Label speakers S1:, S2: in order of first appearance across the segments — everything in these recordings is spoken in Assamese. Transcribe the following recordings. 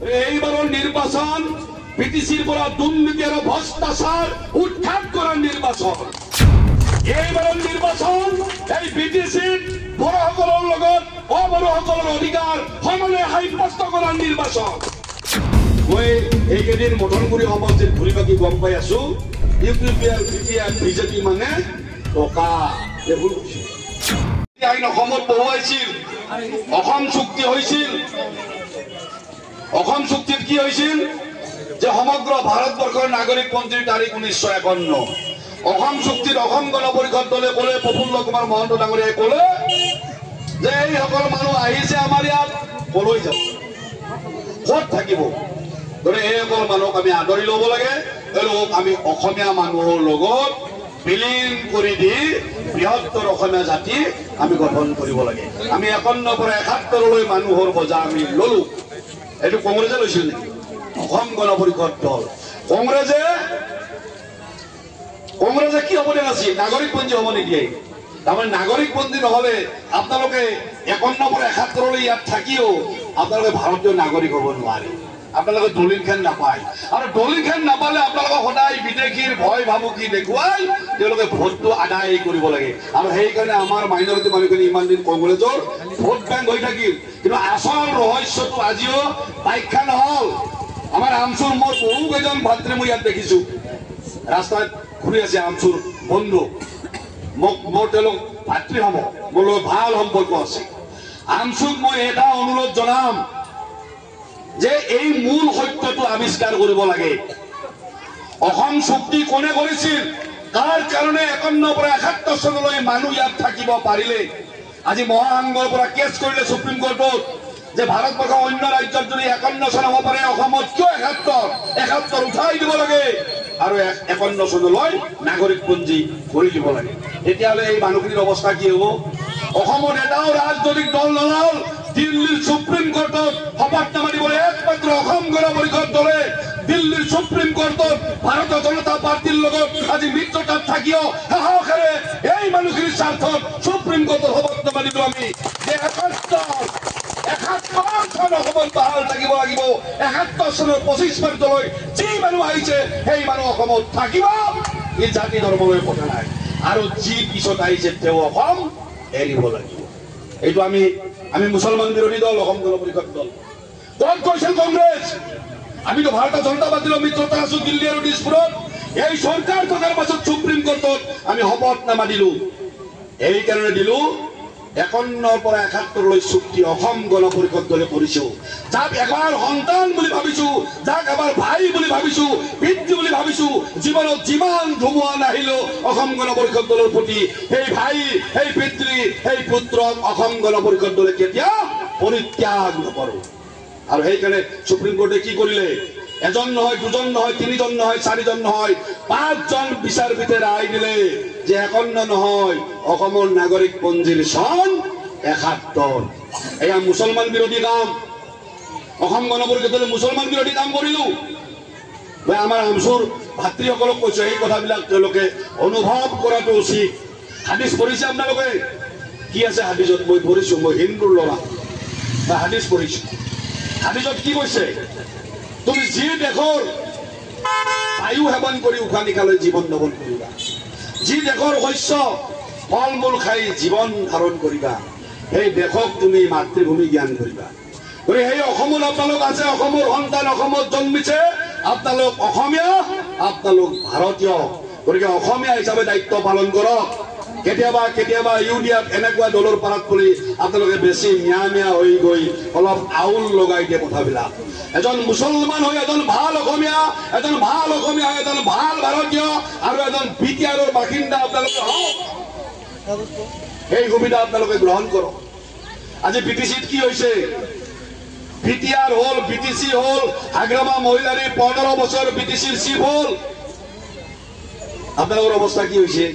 S1: এইবাৰৰ নিৰ্বাচন বিটিচিৰ পৰা দুৰ্নীতি আৰু ভ্ৰষ্টাচাৰ উৎখাত কৰাৰ নিৰ্বাচন। এইবাৰৰ নিৰ্বাচন এই বিটিচিত বড়োসকলৰ লগত অবড়োসকলৰ অধিকাৰ সমানে সাব্যস্ত কৰাৰ নিৰ্বাচন। মই এইকেইদিন মথনগুৰি সমষ্টিত ঘূৰি বাকি গম পাই আছো, U P P L, B P F, BJP মানে টকা। এইবোৰ কৈছে। আইন অসমত বহুৱাইছিল, অসম চুক্তি হৈছিল। অসম চুক্তিত কি হৈছিল যে সমগ্ৰ ভাৰতবৰ্ষৰ নাগৰিকপঞ্জীৰ তাৰিখ 1951। অসম চুক্তিত অসম গণ পৰিষদ দলে ক'লে, প্ৰফুল্ল কুমাৰ মহন্ত ডাঙৰীয়াই ক'লে যে এইসকল মানুহ আহিছে আমাৰ ইয়াত, কলৈ যাব, ক'ত থাকিব? গতিকে এইসকল মানুহক আমি আদৰি ল'ব লাগে, তেওঁলোকক আমি অসমীয়া মানুহৰ লগত বিলীন কৰি দি বৃহত্তৰ অসমীয়া জাতি আমি গঠন কৰিব লাগে। আমি 51 পৰা 71লৈ মানুহৰ বজা আমি ল'লো। এইটো কংগ্ৰেছে লৈছিল নেকি? অসম গণ পৰিষদ দল। কংগ্ৰেছে কি হ'ব দিয়া নাছিল? নাগৰিকপঞ্জী হ'ব নিদিয়ে। তাৰমানে নাগৰিকপঞ্জী নহ'লে আপোনালোকে 51 পৰা 71লৈ ইয়াত থাকিও আপোনালোকে ভাৰতীয় নাগৰিক হ'ব নোৱাৰে। আপোনালোকে দলিলখন নাপায়, আৰু দলিলখন নাপালে আপোনালোকক সদায় বিদেশীৰ ভয় ভাবুকি দেখুৱাই তেওঁলোকে ভোটটো আদায় কৰিব লাগে। আৰু সেইকাৰণে আমাৰ মাইনৰিটি মানুহখিনি ইমান দিন কংগ্ৰেছৰ ভোট বেংক হৈ থাকিল। কিন্তু আচল ৰহস্যটো আজিও ব্যাখ্যা নহ'ল। আমাৰ আমচুৰ মোৰ বহু কেইজন ভাতৃ মই ইয়াত দেখিছো, ৰাস্তাত ঘূৰি আছে আমচুৰ বন্ধু, মোক মোৰ তেওঁলোক ভাতৃসম, মোৰ লগত ভাল সম্পৰ্ক আছে। আমচুক মই এটা অনুৰোধ জনাম যে এই মূল সত্যটো আৱিষ্কাৰ কৰিব লাগে। অসম চুক্তি কোনে কৰিছিল, কাৰ কাৰণে 51 পৰা 71 চনলৈ মানুহ ইয়াত থাকিব পাৰিলে? আজি মহাসংঘৰ পৰা কেছ কৰিলে সুপ্ৰিম কোৰ্টত যে ভাৰতবৰ্ষৰ অন্য ৰাজ্যত যদি 51 চন হ'ব পাৰে, অসমত কিয় 71? 71 উঠাই দিব লাগে আৰু 51 চনলৈ নাগৰিকপঞ্জী কৰি দিব লাগে। তেতিয়াহ'লে এই মানুহখিনিৰ অৱস্থা কি হ'ব? অসমত এটাও ৰাজনৈতিক দল নলল দিল্লীৰ সুপ্ৰিম কোৰ্টত শপতনামা দিবলৈ। একমাত্ৰ অসম গণ পৰিষদ দলে দিল্লীৰ সুপ্ৰিম কোৰ্টত ভাৰতীয় জনতা পাৰ্টীৰ লগত আজি মিত্ৰতাত থাকিও সাহসেৰে এই মানুহখিনিৰ স্বাৰ্থত সুপ্ৰিম কোৰ্টত শপতনামা দিলো আমি যে 71 চন অসমত বাহাল থাকিব লাগিব। 71 চনৰ 25 মাৰ্চলৈ যি মানুহ আহিছে সেই মানুহ অসমত থাকিব, ই জাতি ধৰ্মলৈ কথা নাই। আৰু যি পিছত আহিছে তেওঁ অসম এৰিব লাগিব। এইটো আমি মুছলমান বিৰোধী দল, অসম গণ পৰিষদ দল। ক'ত গৈছিল কংগ্ৰেছ? আমিতো ভাৰতীয় জনতা পাৰ্টীৰ মিত্ৰতা আছো দিল্লী আৰু দিছপুৰত। এই চৰকাৰ থকাৰ পাছত সুপ্ৰিম কোৰ্টত আমি শপতনামা দিলো। এইকাৰণে দিলো, 51 পৰা 71লৈ চুক্তি অসম গণ পৰিষদ দলে কৰিছো। যাক এবাৰ সন্তান বুলি ভাবিছো, যাক এবাৰ ভাই বুলি ভাবিছো, পিতৃ বুলি ভাবিছো, জীৱনত যিমান ধুমুহা নাহিলেও অসম গণ পৰিষদ দলৰ প্ৰতি সেই ভাই, সেই পিতৃ, সেই পুত্ৰক অসম গণ পৰিষদ দলে কেতিয়া পৰিত্যাগ নকৰো। আৰু সেইকাৰণে সুপ্ৰিম কোৰ্টে কি কৰিলে? এজন নহয়, দুজন নহয়, তিনিজন নহয়, চাৰিজন নহয়, 5জন বিচাৰপীঠে ৰায় দিলে যে 51 নহয়, অসমৰ নাগৰিকপঞ্জীৰ চন 71। এয়া মুছলমান বিৰোধী কাম। অসম গণ পৰিষদ দলে মুছলমান বিৰোধী কাম কৰিলো। মই আমাৰ আমচুৰ ভাতৃসকলক কৈছো, এই কথাবিলাক তেওঁলোকে অনুভৱ কৰাটো উচিত। হাদিছ পঢ়িছে আপোনালোকে? কি আছে হাদিছত? মই পঢ়িছো, মই হিন্দুৰ ল'ৰা, মই হাদিছ পঢ়িছো। হাদিছত কি কৈছে? তুমি যি দেশৰ বায়ু সেৱন কৰি উশাহ নিশাহ লৈ জীৱন যাপন কৰিবা, যি দেশৰ শস্য ফল মূল খাই জীৱন ধাৰণ কৰিবা, সেই দেশক তুমি মাতৃভূমি জ্ঞান কৰিবা। গতিকে সেই অসমত আপোনালোক আছে, অসমৰ সন্তান অসমত জন্মিছে, আপোনালোক অসমীয়া, আপোনালোক ভাৰতীয়। গতিকে অসমীয়া হিচাপে দায়িত্ব পালন কৰক। কেতিয়াবা কেতিয়াবা ইউ ডি এফ এনেকুৱা দলৰ পাৰাত পৰি আপোনালোকে বেছি মিয়া মিয়া হৈ গৈ অলপ আউল লগাই দিয়ে কথাবিলাক। এজন মুছলমান হৈ এজন ভাল অসমীয়া, এজন ভাল অসমীয়া হৈ এজন ভাল ভাৰতীয় আৰু এজন বি টি আৰৰ বাসিন্দা আপোনালোকে হওক, সেই সুবিধা আপোনালোকে গ্ৰহণ কৰক। আজি বি টি চিত কি হৈছে? বি টি আৰ হ'ল, বি টি চি হ'ল, হাগ্ৰামা মহিলাৰী 15 বছৰ বি টি চিৰ চিফ হ'ল। আপোনালোকৰ অৱস্থা কি হৈছে?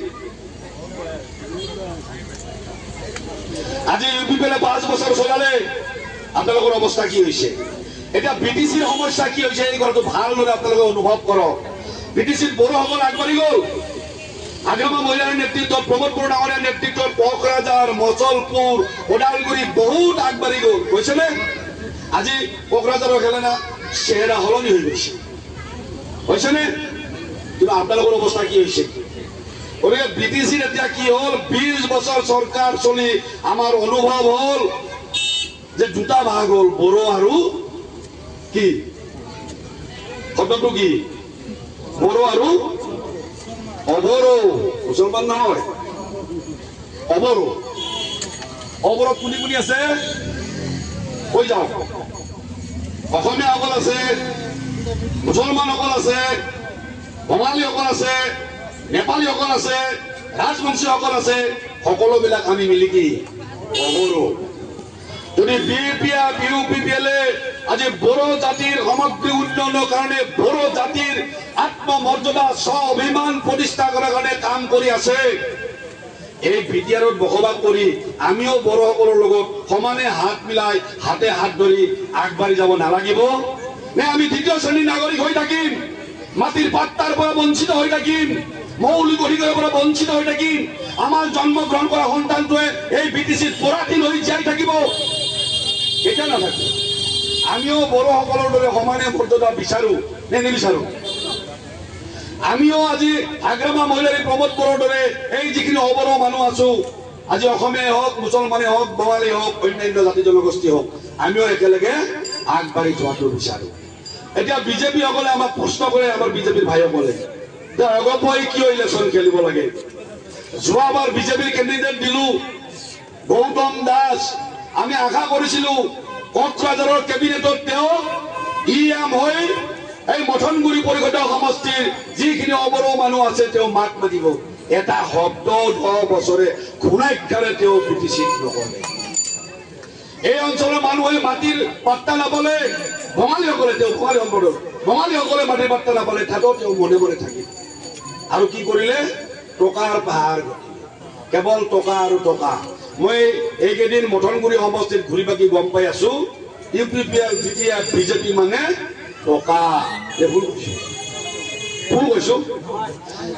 S1: আজি ইউ পি পি এলে 5 বছৰ চলালে, আপোনালোকৰ অৱস্থা কি হৈছে? এতিয়া বি টি চিৰ সমস্যা কি হৈছে এই কথাটো ভালদৰে আপোনালোকে অনুভৱ কৰক। বি টি চিত বড়োসকল আগবাঢ়ি গ'ল, হাগ্ৰামা মহিলাৰ নেতৃত্বত, প্ৰমোদ বড়ো ডাঙৰীয়াৰ নেতৃত্বত কোকৰাঝাৰ, মচলপুৰ, ওদালগুৰি বহুত আগবাঢ়ি গ'ল, গৈছেনে? আজি কোকৰাঝাৰৰ খেলে না চেহেৰা সলনি হৈ গৈছে, হৈছেনে? কিন্তু আপোনালোকৰ অৱস্থা কি হৈছে? গতিকে বি টি চিত এতিয়া কি হ'ল, 20 বছৰ চৰকাৰ চলি আমাৰ অনুভৱ হ'ল যে দুটা ভাগ হ'ল, বড়ো আৰু কি শব্দটো কি, বড়ো আৰু অবড়ো, মুছলমান নহয়, অবড়ো। অবড়ো কোনি কোনি আছে কৈ যাওক, অসমীয়াসকল আছে, মুছলমানসকল আছে, বঙালীসকল আছে, নেপালীসকল আছে, ৰাজবংশীসকল আছে, সকলোবিলাক আমি মিলি কি অবড়ো। যদি B P F U P P এলে আজি বড়ো জাতিৰ সামগ্ৰিক উন্নয়নৰ কাৰণে, বড়ো জাতিৰ আত্মমৰ্যাদা স্বাভিমান প্ৰতিষ্ঠা কৰাৰ কাৰণে কাম কৰি আছে, এই বি টি আৰত বসবাস কৰি আমিও বড়োসকলৰ লগত সমানে হাত মিলাই হাতে হাত ধৰি আগবাঢ়ি যাব নালাগিব নে? আমি দ্বিতীয় শ্ৰেণীৰ নাগৰিক হৈ থাকিম, মাটিৰ পাট্টাৰ পৰা বঞ্চিত হৈ থাকিম, মৌলিক অধিকাৰৰ পৰা বঞ্চিত হৈ থাকিম, আমাৰ জন্মগ্ৰহণ কৰা সন্তানটোৱে এই বি টি চিত পৰাধীন হৈ জীয়াই থাকিব? কেতিয়া নাথাকিব। আমিও বড়োসকলৰ দৰে সমানে মৰ্যাদা বিচাৰো নে নিবিচাৰো? আমিও আজি হাগ্ৰামা মহিলাৰী প্ৰমোদ বড়োৰ দৰে এই যিখিনি অবড়ো মানুহ আছো, আজি অসমীয়াই হওক, মুছলমানে হওক, বঙালী হওক, অন্যান্য জাতি জনগোষ্ঠী হওক, আমিও একেলগে আগবাঢ়ি যোৱাটো বিচাৰো। এতিয়া বিজেপিসকলে আমাক প্ৰশ্ন কৰে, আমাৰ বিজেপিৰ ভাইসকলে, যে অগপই কিয় ইলেকশ্যন খেলিব লাগে? যোৱাবাৰ বিজেপিৰ কেণ্ডিডেট দিলো গৌতম দাস, আমি আশা কৰিছিলো কোকৰাঝাৰৰ কেবিনেটত তেওঁ ই এম হৈ এই মথনগুৰি পৰিষদীয় সমষ্টিৰ যিখিনি অবড়ো মানুহ আছে তেওঁ মাত মাতিব। এটা শব্দ 10 বছৰে ঘূণাক্ষাৰে তেওঁ বি টি চিত নকৰে। এই অঞ্চলৰ মানুহে মাটিৰ পাট্টা নাপালে, বঙালীসকলে, তেওঁ বঙালী সম্প্ৰদায়ৰ বঙালীসকলে মাটিৰ পাট্টা নাপালে, তাতো তেওঁ মনে মনে থাকিল। আৰু কি কৰিলে? টকাৰ পাহাৰ ঘটিলে, কেৱল টকা আৰু টকা। মই এইকেইদিন মথনগুৰি সমষ্টিত ঘূৰি বাকি গম পাই আছো, U P P L, B P F, BJP মানে টকা। ভুল কৈছো, ভুল কৈছো।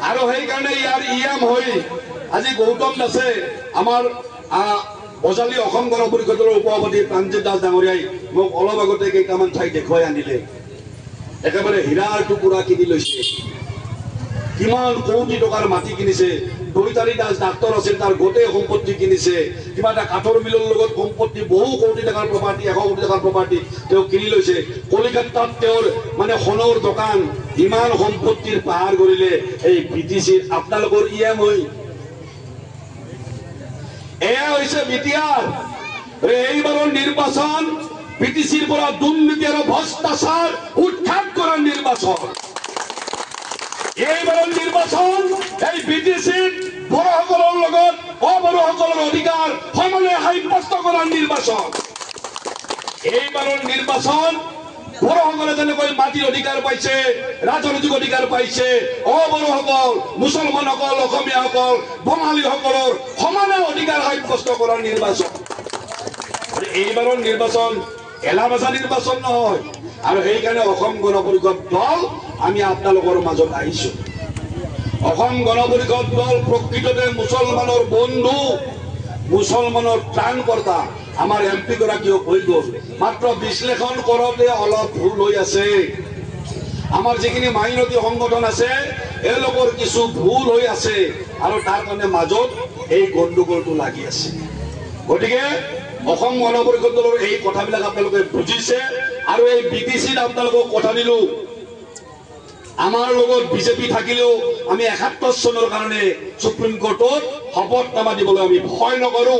S1: আৰু সেইকাৰণে ইয়াৰ ই এম হৈ আজি গৌতম দাসে, আমাৰ বজালী অসম গণ পৰিষদৰ উপসভাপতি প্ৰাণজিৎ দাস ডাঙৰীয়াই মোক অলপ আগতে কেইটামান ঠাই দেখুৱাই আনিলে, একেবাৰে হীৰাৰ টুকুৰা কিনি লৈছে, কিমান কোটি টকাৰ মাটি কিনিছে। দৈতাৰী দাস ডাক্তৰ আছিল, তাৰ গোটেই সম্পত্তি কিনিছে, কিবা এটা কাঠৰ মিলৰ লগত সম্পত্তি, বহু কোটি টকাৰ প্ৰপাৰ্টি, 100 কোটি টকাৰ প্ৰপাৰ্টি তেওঁ কিনি লৈছে। কলিকতাত তেওঁৰ মানে সোণৰ দোকান, ইমান সম্পত্তিৰ পাহাৰ কৰিলে এই বি টি চিৰ আপোনালোকৰ ই এম হৈ। এয়া হৈছে বি টি আৰ। এইবাৰৰ নিৰ্বাচন বি টি চিৰ পৰা দুৰ্নীতি আৰু ভ্ৰষ্টাচাৰ উৎখাত কৰাৰ নিৰ্বাচন। এইবাৰৰ নিৰ্বাচন এই বি টি চিত বড়োসকলৰ লগত অবড়োসকলৰ অধিকাৰ সমানে সাব্যস্ত কৰাৰ নিৰ্বাচন। এইবাৰৰ নিৰ্বাচন বড়োসকলে যেনেকৈ মাটিৰ অধিকাৰ পাইছে, ৰাজনৈতিক অধিকাৰ পাইছে, অবড়োসকল, মুছলমানসকল, অসমীয়াসকল, বঙালীসকলৰ সমানে অধিকাৰ সাব্যস্ত কৰাৰ নিৰ্বাচন। এইবাৰৰ নিৰ্বাচন এলাবাজা নিৰ্বাচন নহয়। আৰু সেইকাৰণে অসম গণ পৰিষদ দল আমি আপোনালোকৰ মাজত আহিছো। অসম গণ পৰিষদ দল প্ৰকৃততে মুছলমানৰ বন্ধু, মুছলমানৰ ত্ৰাণকৰ্তা। আমাৰ এম পি গৰাকীও কৈ গ'ল, মাত্ৰ বিশ্লেষণ কৰোঁতে অলপ ভুল হৈ আছে। আমাৰ যিখিনি মাইনৰিটি সংগঠন আছে এওঁলোকৰ কিছু ভুল হৈ আছে আৰু তাৰ কাৰণে মাজত এই গণ্ডগোলটো লাগি আছে। গতিকে অসম গণ পৰিষদ দলৰ এই কথাবিলাক আপোনালোকে বুজিছে। আৰু এই বি টি চিত আপোনালোকক কথা দিলো, আমাৰ লগত বিজেপি থাকিলেও আমি ৭১ চনৰ কাৰণে সুপ্ৰিম কোৰ্টত শপতনামা দিবলৈ আমি ভয় নকৰো।